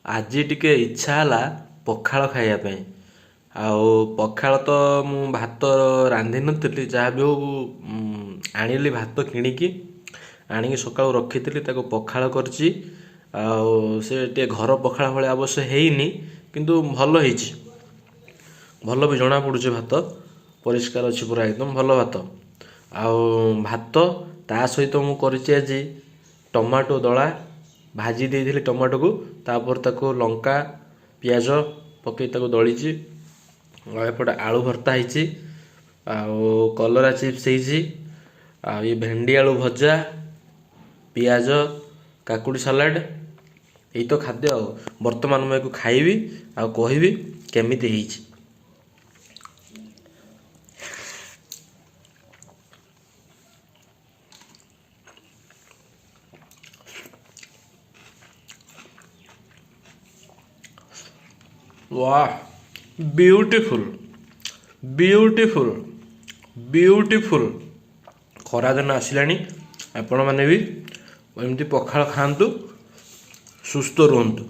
ଆଜି ଟିକେ ଇଚ୍ଛା ହେଲା ପଖାଳ ଖାଇବା ପାଇଁ। ଆଉ ପଖାଳ ତ ମୁଁ ଭାତ ରାନ୍ଧିନଥିଲି, ଯାହା ବି ହଉ ଆଣିଲି ଭାତ କିଣିକି ଆଣିକି ସକାଳୁ ରଖିଥିଲି, ତାକୁ ପଖାଳ କରିଛି। ଆଉ ସେ ଟିକେ ଘର ପଖାଳ ଭଳିଆ ଅବଶ୍ୟ ହେଇନି, କିନ୍ତୁ ଭଲ ହେଇଛି। ଭଲ ବି ଜଣାପଡ଼ୁଛି, ଭାତ ପରିଷ୍କାର ଅଛି ପୁରା ଏକଦମ ଭଲ ଭାତ। ଆଉ ଭାତ ତା ସହିତ ମୁଁ କରିଛି ଆଜି ଟମାଟୋ ଦଳା। ଭାଜି ଦେଇଥିଲି ଟମାଟୋକୁ, ତାପରେ ତାକୁ ଲଙ୍କା ପିଆଜ ପକାଇ ତାକୁ ଦଳିଛି। ଆଉ ଏପଟେ ଆଳୁ ଭର୍ତ୍ତା ହେଇଛି, ଆଉ କଲରା ଚିପ୍ସ ହେଇଛି, ଆଉ ଇଏ ଭେଣ୍ଡି ଆଳୁ ଭଜା, ପିଆଜ କାକୁଡ଼ି ସାଲାଡ଼। ଏଇ ତ ଖାଦ୍ୟ। ଆଉ ବର୍ତ୍ତମାନ ମୁଁ ଏହାକୁ ଖାଇବି ଆଉ କହିବି କେମିତି ହେଇଛି। ୱାହ, ବ୍ୟୁଟିଫୁଲ୍, ବ୍ୟୁଟିଫୁଲ୍, ବ୍ୟୁଟିଫୁଲ୍। ଖରାଦିନ ଆସିଲାଣି, ଆପଣମାନେ ବି ଏମିତି ପଖାଳ ଖାଆନ୍ତୁ, ସୁସ୍ଥ ରୁହନ୍ତୁ।